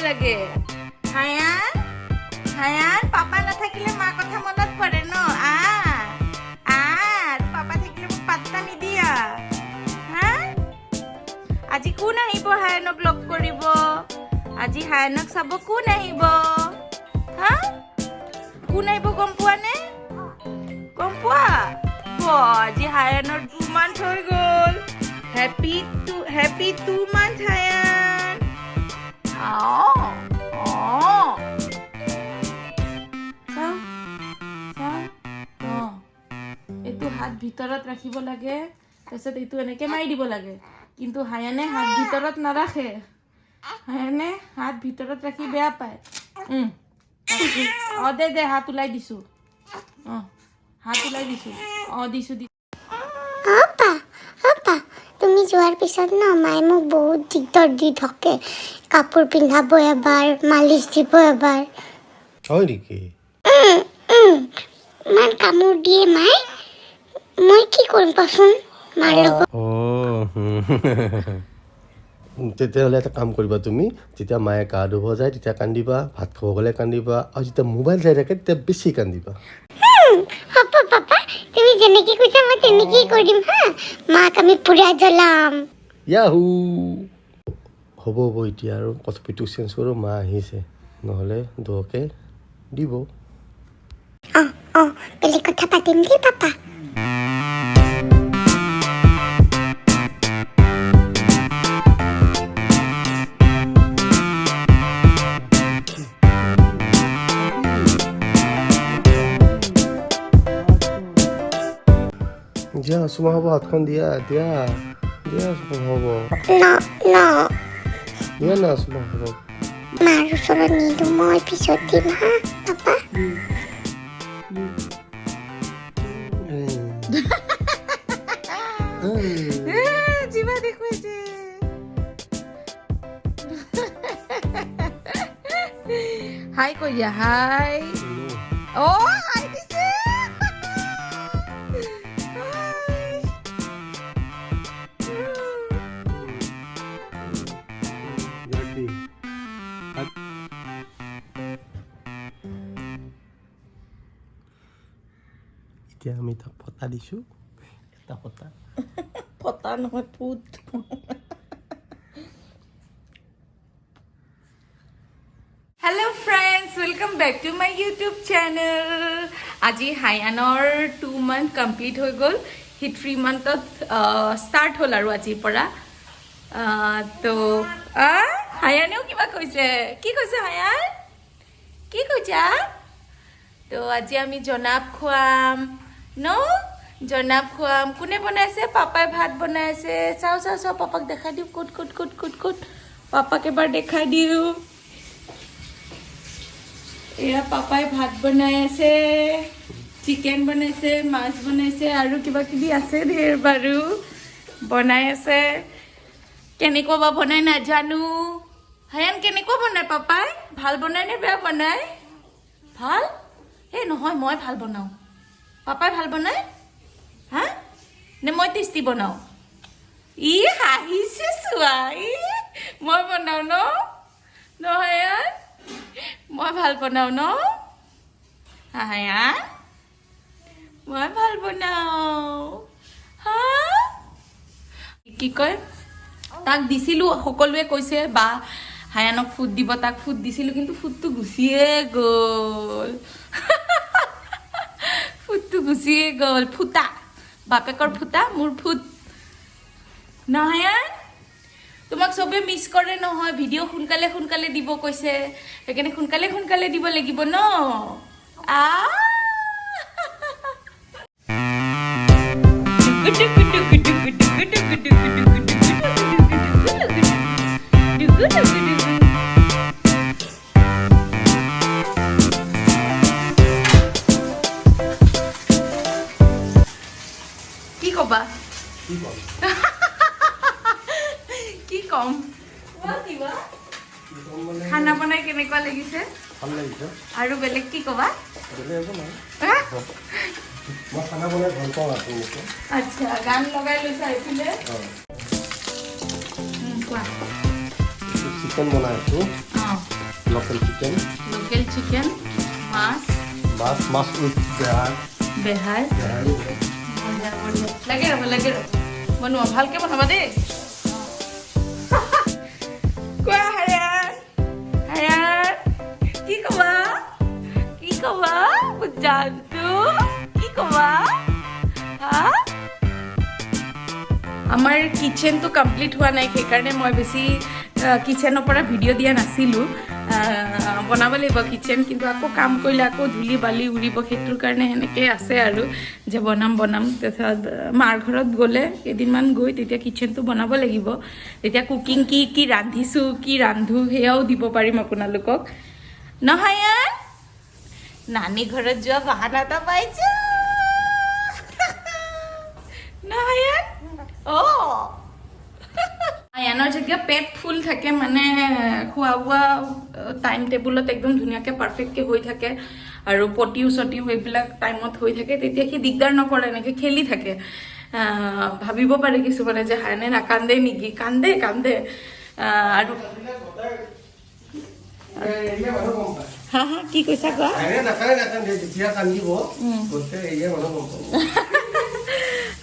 লাগে। হায়ান, হায়ান, পাপা নাথাকিলে মা কথা মনত পৰে ন? আ আ আৰু পাপা থাকিলে মোক পাত্তা নিদিয়া। হা, আজি কোন আহিব হায়ানক লগ কৰিব? আজি হায়ানক চাব কোন আহিব? হা, কোন আহিব গম পোৱা নে? গম পোৱা? আজি হায়ানৰ 2 মান্থ হৈ গ'ল। Happy 2 month, Hayan. অঁ, চাওঁ চাওঁ। অঁ, এইটো হাত ভিতৰত ৰাখিব লাগে, তাৰপিছত এইটো এনেকে মাৰি দিব লাগে। কিন্তু হায়ানে হাত ভিতৰত নাৰাখে। হায়ানে হাত ভিতৰত ৰাখি বেয়া পায়। অঁ, দে দে, হাত ওলাই দিছোঁ। অঁ, হাত ওলাই দিছোঁ। অঁ, দিছোঁ দিছোঁ। আপা, আপা, তুমি যোৱাৰ পিছত ন মায়ে মোক বহুত দিগদাৰ দি থাকে। কাপোৰ পিন্ধাব এবাৰ, মালিচ দিব এবাৰ। হয় নেকি? উম, ইমান কামোৰ দিয়ে মায়ে। মই কি কৰিম কোৱাচোন মাৰ লগত? অঁ, তেতিয়াহ'লে এটা কাম কৰিবা তুমি। যেতিয়া মায়ে গা ধুব যায় তেতিয়া কান্দিবা, ভাত খাব গ'লে কান্দিবা, আৰু যেতিয়া মোবাইল চাই থাকে তেতিয়া বেছি কান্দিবা। হ'ব পাপা, তুমি যেনেকে কৈছা মই তেনেকেই কৰিম। হা, মাক আমি পুৰা জ্বলাম। ইয়াহু! হ'ব হ'ব, এতিয়া আৰু টপিকটো চেঞ্জ কৰোঁ। মা আহিছে, নহ'লে দুয়োকে দিব। অঁ অঁ, বেলেগ কথা পাতিম দেই পাপা। দিয়া, চুমা হ'ব। হাতখন দিয়া, দিয়া, দিয়া, চুমা হ'ব। ন ন। দিয়া না, চুমা হ'ব। মাৰ ওচৰত নিদিওঁ মই, পিছত দিম। হা পাপা। জিভা দেখুৱাইছে। হাই কৈ দিয়া, হাই। অ', হাই দিছে। হাই। এতিয়া আমি তাক ফটা দিছোঁ, এটা ফটা। ফটা নহয়, foot. Hello friends, welcome back to my YouTube channel. আজি হায়ানৰ 2 মান্থ কমপ্লিট হৈ গ'ল। সি 3 মান্থত ষ্টাৰ্ট হ'ল আৰু আজিৰ পৰা। তো হায়ানেও কিবা কৈছে। কি কৈছে হায়ান? কি কৈছা? তো আজি আমি জনাব খুৱাম ন? জনাব খুৱাম। কোনে বনাইছে? পাপাই ভাত বনাইছে। চাওঁ চাওঁ চাওঁ, পাপাক দেখাই দিওঁ। ক'ত ক'ত ক'ত ক'ত ক'ত? পাপাক এবাৰ দেখাই দিওঁ। এয়া পাপাই ভাত বনাই আছে, চিকেন বনাইছে, মাছ বনাইছে আৰু কিবা কিবি আছে ধেৰ বাৰু বনাই আছে। কেনেকুৱা বা বনাই নাজানো। হায়ান, কেনেকুৱা বনাই পাপাই? ভাল বনাই নে বেয়া বনাই? ভাল? এই নহয়, মই ভাল বনাওঁ। পাপাই ভাল বনাই হা নে মই টেষ্টি বনাওঁ? ই হাঁহিছে চোৱা। ই মই বনাওঁ ন? নহয়, মই ভাল বনাওঁ ন? হায়ান, মই ভাল বনাওঁ। হা, কি কয়, তাক দিছিলোঁ। সকলোৱে কৈছে বা হায়ানক ফুট দিব। তাক ফুট দিছিলোঁ, কিন্তু ফুটটো গুচিয়ে গ'ল। ফুটটো গুচিয়ে গ'ল। ফুটা, বাপেকৰ ফুটা, মোৰ ফুট নহয়। তোমাক চবে মিছ কৰে নহয়। ভিডিঅ' সোনকালে সোনকালে দিব কৈছে, সেইকাৰণে সোনকালে সোনকালে দিব লাগিব ন? আ টুকু টুকু টুকু টুকু টুকু টুকু টুকু টুকু টুকু টুকু টুকু। কি কবা? কি ক'ম? কি ক'ম? কোৱা কিবা। খানা বনাই কেনেকুৱা লাগিছে? ভাল লাগিছে। আৰু বেলেগ কি কবা? বেলেগ একো নাই। হা? মই খানা বনাই ভাল পাওঁ আপোনালোকে। আচ্ছা, গান লগাই লৈছা এইফালে। অঁ। কোৱা। চিকেন বনাই আছোঁ। অঁ। Local chicken. Local chicken, মাছ। মাছ, মাছ উইথ বেহাৰ। বেহাৰ। বঢ়িয়া বঢ়িয়া। লাগে ৰ'ব, লাগে ৰ'ব। বনোৱা, ভালকে বনাবা দেই। কোৱা হায়ান, হায়ান, কি ক'বা? কি ক'বা জানটো? কি ক'বা হা? আমাৰ কিটচেনটো কমপ্লিট হোৱা নাই, সেইকাৰণে মই বেছি কিটচেনৰ পৰা ভিডিঅ' দিয়া নাছিলোঁ। বনাব লাগিব কিটচেন, কিন্তু আকৌ কাম কৰিলে আকৌ ধূলি বালি উৰিব, সেইটোৰ কাৰণে সেনেকৈ আছে আৰু যে বনাম বনাম। তাৰপিছত মাৰ ঘৰত গ'লে কেইদিনমান গৈ তেতিয়া কিটচেনটো বনাব লাগিব। তেতিয়া কুকিং কি কি ৰান্ধিছোঁ, কি ৰান্ধো, সেয়াও দিব পাৰিম আপোনালোকক। নহয়, ইয়াৰ নানী ঘৰত যোৱা বাহানা এটা পাইছোঁ নহয় ইয়াত। অঁ, আয়ানৰ যেতিয়া পেট ফুল থাকে, মানে খোৱা বোৱা টাইম টেবুলত একদম ধুনীয়াকৈ পাৰফেক্টকৈ হৈ থাকে আৰু পটিও চটিও এইবিলাক টাইমত হৈ থাকে, তেতিয়া সি দিগদাৰ নকৰে, এনেকৈ খেলি থাকে। ভাবিব পাৰে কিছুমানে যে হায়নে নাকান্দে নেকি? কান্দে, কান্দে। আৰু হা হা, কি কৈছা কোৱা। নাকান্দে, নাকান্দে। যেতিয়া কান্দিব, গোটেই এৰিয়া মানুহ গম পাব।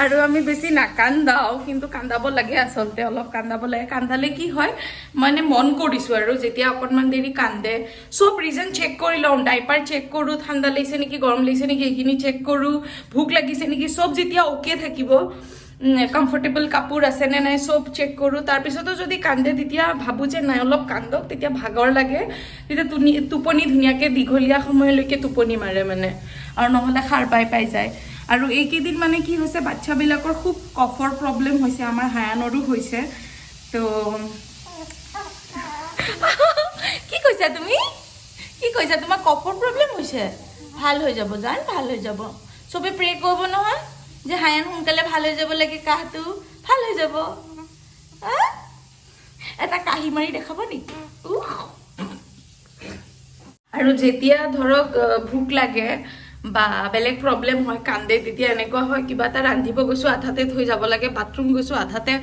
আৰু আমি বেছি নাকান্দাও, কিন্তু কান্দাব লাগে। আচলতে অলপ কান্দাব লাগে। কান্দালে কি হয়, মানে মন কৰিছোঁ আৰু যেতিয়া অকণমান দেৰি কান্দে, চব ৰিজন চেক কৰি লওঁ। ডাইপাৰ চেক কৰোঁ, ঠাণ্ডা লাগিছে নেকি, গৰম লাগিছে নেকি, সেইখিনি চেক কৰোঁ, ভোক লাগিছে নেকি, চব যেতিয়া অ'কে থাকিব, কমফৰ্টেবল কাপোৰ আছে নে নাই, চব চেক কৰোঁ। তাৰপিছতো যদি কান্দে, তেতিয়া ভাবোঁ যে নাই, অলপ কান্দক। তেতিয়া ভাগৰ লাগে, তেতিয়া টোপনি ধুনীয়াকৈ দীঘলীয়া সময়লৈকে টোপনি মাৰে মানে, আৰু নহ'লে সাৰ পাই পাই যায়। আৰু এইকেইদিন মানে কি হৈছে, বাচ্ছাবিলাকৰ খুব কফৰ প্ৰব্লেম হৈছে, আমাৰ হায়ানৰো হৈছে। তো কি কৈছা তুমি? কি কৈছা? তোমাৰ কফৰ প্ৰব্লেম হৈছে? ভাল হৈ যাব জান, ভাল হৈ যাব। চবে প্ৰে কৰিব নহয় যে হায়ান সোনকালে ভাল হৈ যাব লাগে, কাহটো ভাল হৈ যাব। হা? এটা কাহি মাৰি দেখাব নেকি? উহ। আৰু যেতিয়া ধৰক ভোক লাগে বা বেলেগ প্ৰব্লেম হয়, কান্দে, তেতিয়া এনেকুৱা হয়, কিবা এটা ৰান্ধিব গৈছোঁ, আধাতে থৈ যাব লাগে, বাথৰুম গৈছোঁ, আধাতে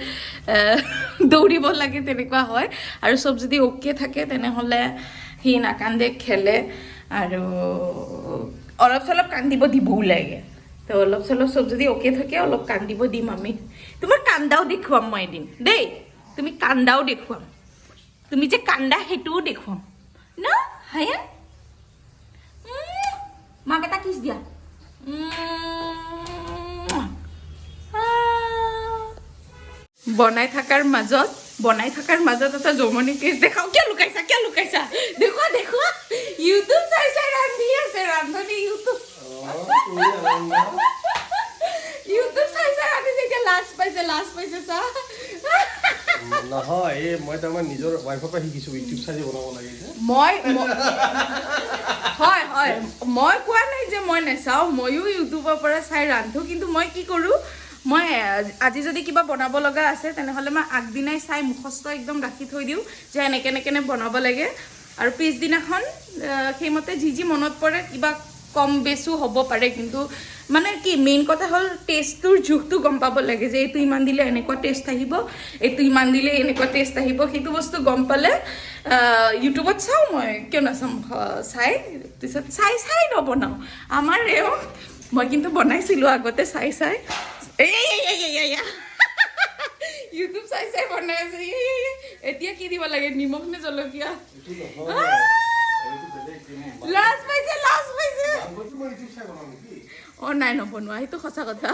দৌৰিব লাগে, তেনেকুৱা হয়। আৰু চব যদি অ'কে থাকে, তেনেহ'লে সি নাকান্দে, খেলে। আৰু অলপ চলপ কান্দিব দিবও লাগে। তো অলপ চলপ চব যদি অ'কে থাকে, অলপ কান্দিব দিম আমি। তোমাৰ কান্দাও দেখুৱাম মই এদিন দেই। তুমি কান্দাও দেখুৱাম, তুমি যে কান্দা সেইটোও দেখুৱাম ন হায়া? মাক এটা কিছ দিয়া। উম। আহ। বনাই থকাৰ মাজত এটা জমনি কেছ দেখাওঁ। কিয় লুকাইছা? কিয় লুকাইছা? দেখুৱা, দেখুৱা। ইউটিউব চাই চাই ৰান্ধি আছে। ৰান্ধনি ইউটিউব ইউটিউব চাই চাই ৰান্ধিছে। এতিয়া লাজ পাইছে, লাজ পাইছে চা। নহয়, এই মই তাৰমানে নিজৰ ৱাইফৰ পৰা শিকিছো, ইউটিউব চাই যে বনাব লাগে যে। মই হয় হয়, মই কোৱা নাই যে মই নাচাওঁ। ময়ো ইউটিউবৰ পৰা চাই ৰান্ধো, কিন্তু মই কি কৰোঁ, মই আজি যদি কিবা বনাব লগা আছে, তেনেহ'লে মই আগদিনাই চাই মুখস্থ একদম ৰাখি থৈ দিওঁ যে এনেকে এনেকে বনাব লাগে। আৰু পিছদিনাখন সেইমতে যি যি মনত পৰে, কিবা কম বেছো হ'ব পাৰে, কিন্তু মানে কি, মেইন কথা হ'ল টেষ্টটোৰ জোখটো গম পাব লাগে যে এইটো ইমান দিলে এনেকুৱা টেষ্ট আহিব, এইটো ইমান দিলে এনেকুৱা টেষ্ট আহিব। সেইটো বস্তু গম পালে ইউটিউবত চাওঁ মই, কিয় নাচাম? চাই পিছত চাই চাই নবনাওঁ। আমাৰ এওঁ, মই কিন্তু বনাইছিলোঁ আগতে চাই চাই। এই এই এই এই এই, ইউটিউব চাই চাই বনাই আছে। এই, এই, এই। এতিয়া কি দিব লাগে, নিমখ নে জলকীয়া? এইটো নহয়, এইটো বেলেগ। লাজ পাইছে, লাজ পাইছে। মাংসটো মই ইউটিউব চাই বনাম নেকি? অ নাই, নবনোৱা, সেইটো সঁচা কথা।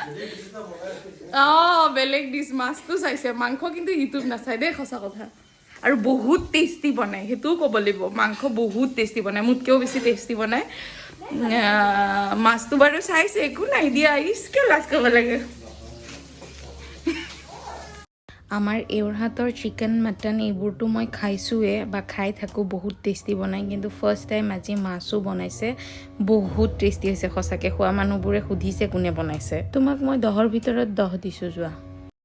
বেলেগ ডিছ এটা বনাই আছে। অ বেলেগ ডিছ, মাছটো চাইছে, মাংস কিন্তু ইউটিউব নাচাই দেই, সঁচা কথা। আৰু বহুত টেষ্টি বনায়, সেইটোও ক'ব লাগিব। মাংস বহুত টেষ্টি বনায়, মোতকৈও বেছি টেষ্টি বনায়। মাছটো বাৰু চাইছে, একো নাই দিয়া। ইচ, কিয় লাজ কৰিব লাগে? আমাৰ এওঁৰ হাতৰ চিকেন, মাটন এইবোৰতো মই খাইছোঁৱে বা খাই থাকোঁ, বহুত টেষ্টি বনায়। কিন্তু ফাৰ্ষ্ট টাইম আজি মাছো বনাইছে, বহুত টেষ্টি হৈছে সঁচাকৈ। খোৱা মানুহবোৰে সুধিছে কোনে বনাইছে। তোমাক মই 10ৰ ভিতৰত 10 দিছোঁ যোৱা।